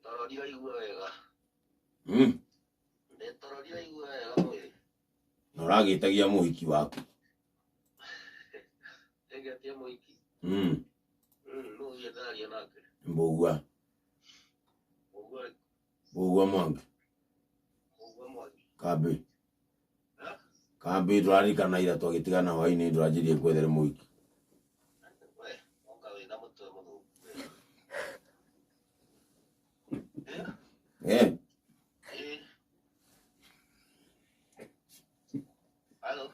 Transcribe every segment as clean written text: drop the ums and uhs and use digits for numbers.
Toro ndiraigua wega. Ndĩ toro ndiraigua wega mwĩrĩ. Na ũragĩtagia mũhiki waku. Nĩngetia mũhiki. Nũ ũcio ndĩraria nake? Mbũgua. Mbũgua ũrĩkũ? Mbũgua Mwangi. Mbũgua Mwangi. Kambĩ. Ha? Kambĩ tũraririkana ira twagĩtigana hwainĩ ndũranjĩrire ngwethere mũhiki. We, onga wĩna mũtwe mũthũku. Eh, Eh. Halo,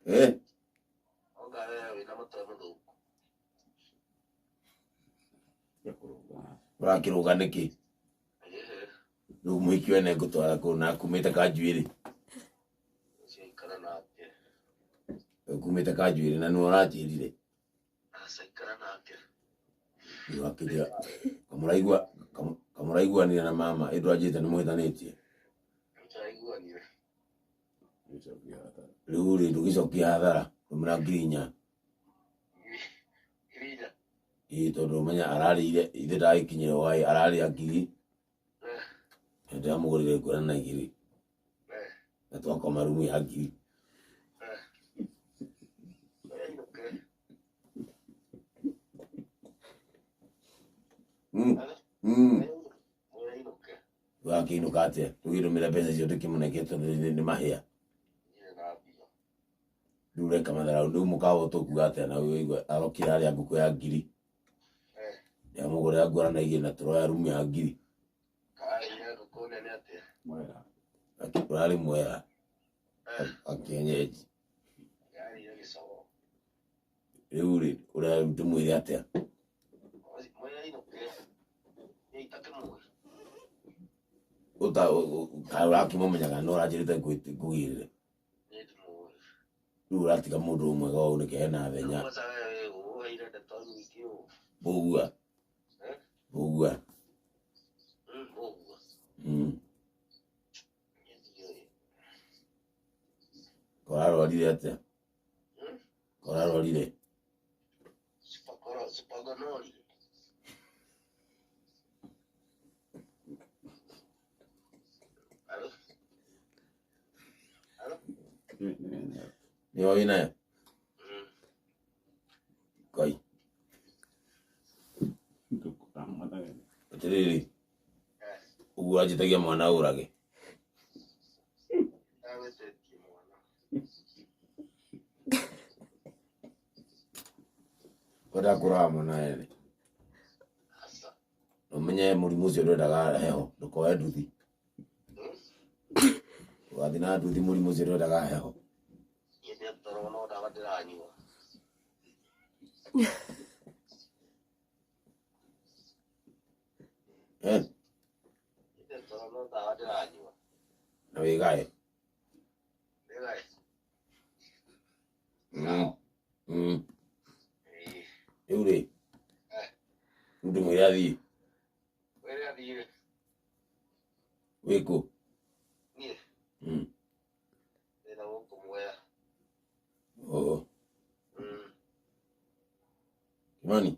eh, onga we wĩna mũtwe mũthũku. Ũrakĩrũga nĩkĩ? Ehe, Rĩu mũhiki wene ngũtwara kũ na kumĩte kanjuĩrĩ. Ũcio ikara nake. Kumĩte kanjuĩrĩ na nĩwe ũranjĩrire. Aca ikara nake. Rĩu akĩnjĩra kamũraigua kamũraiguanire na mama ĩ ndũranjĩrĩte nĩ mũhĩtanĩtie. Tũraiguanire. Rĩu rĩ ndũgĩcokia hathara ndũmĩra 4,000. 4,000. Ĩĩ tondũ menya ararĩire ithe ndagĩkinyire hwaĩ ararĩa 1,000. Na ndĩramũgũrĩire ngũrani na 2,000. Na twakoma rumu ya 1,000. Ainũke. Ainũke. Wakĩinũka atĩa? Tũgĩtũmĩra mbeca icio ndĩkĩmũnenge tondũ nĩ mahĩa. Ndirĩ na mbia. Rĩu ũreka matharau rĩu mũkawa tũkuga atĩa na ũigua arokire arĩa ngũkũ ya 1,000. Ndĩramũgũrĩra ngũrani na 2,000 na tũroya rumu ya 1,000. Karĩire ngũkũ nene atĩa? Mwega. Ũrarĩ mwega. Akĩenyeji. Yarĩire gĩcogoo. Rĩu rĩ ũrĩa ndĩmwĩre atĩa? Mwĩre ainũke. Niĩ itakĩmũĩ. Ũta kaĩ ũrakĩmũmenyaga no ũranjĩrĩte ngũgĩrĩre. Niĩ ndimũĩ. Rĩu ũratiga mũndũ mwega ũũ nĩkĩ hena thenya. Kwanza wewe wĩ ũheire ndeto nyingĩ ũũ. Mbũgua. Eh? Mbũgua. Mbũgua. Niĩ ndiũĩ. Ũrarwarire atĩa? Ũrarwarire? Spagoro, spagonori. Halo? Halo? Nĩyo wĩnayo? Ngai. Atĩrĩrĩ, ũguo ũranjĩtagia mwana ũrage. Ndagwĩtĩtie mwana. Kwenda kũraga mwana ene. Aca. Ũmenye mũrimũ ũcio ndwendaga heho, ndũkoe nduthi. Ũgathiĩ na nduthi mũrimũ ũcio ndwendaga heho. Niĩ ndĩ toro no ndawa ndĩranyua. Eh, Niĩ ndĩ toro no ndawa ndĩranyua. Na wĩgae. Ndĩgae. Ĩĩ. Rĩu rĩ, rĩu ndĩmwĩre athiĩ. Mwĩre athiĩ. Wĩkũ? Niĩ ndĩna gũkũ Mwea. Oh. Kimani.